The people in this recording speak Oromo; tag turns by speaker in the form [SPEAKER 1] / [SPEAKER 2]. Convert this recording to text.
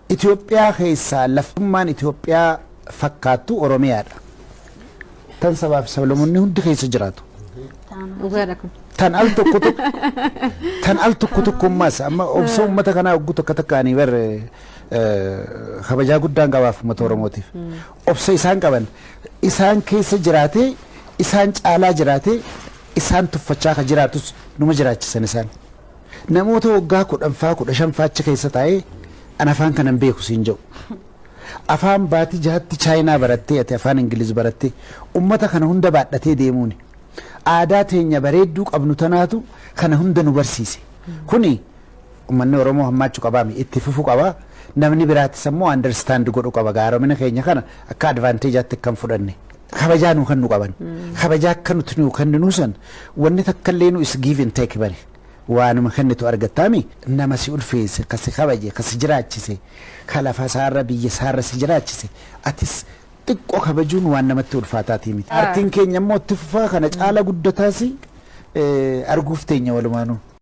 [SPEAKER 1] Itoophiyaa keessaa laftummaan Itoophiyaa fakkaattu Oromiyaadha. Tan sabaaf sablammoonni hundi keessa jiraatu.
[SPEAKER 2] Dhugaadha kun.
[SPEAKER 1] Tan al tokko tokko, tan al tokko tokkummaas amma obsa uummata kanaa hogguu tokko takka ani bar kabajaa guddaan qabaaf uummata Oromootiif. Obsa isaan qaban, isaan keessa jiraatee, isaan caalaa jiraatee, isaan tuffachaa ka jiraatus numa jiraachisan isaan. Namoota waggaa 10 faa 15 faa achi keessa taa'ee an afaan kanan beeku siin jedhu. Afaan baatii 6tti Chaayinaa barattee, ati afaan Ingiliz barattee ummata kana hunda baadhatee deemuuni. Aadaa teenya bareedduu qabnu tanaatu kana hunda nu barsiise. Kuni uummanni Oromoo hammaachuu qabaami, itti fufuu qaba. Namni biraatis ammoo understand godhu qaba. Gaaromina keenya kana akka advantage-aatti kan fudhanne. Kabajaa nu kan nu qaban. Kabajaa akka nuti nu kenninu san wanni takka illee nu is give and take bare. Waanuma kennitu argattaami. Nama si ulfeesse, ka si kabaje, ka si jiraachise, ka lafa isaarra, biyya isaarra si jiraachise, atis xiqqoo kabajuun waan namatti ulfaataatii miti. Aartiin keenya immoo itti fufaa, kana caala guddataas arguuf teenya walumaanuu.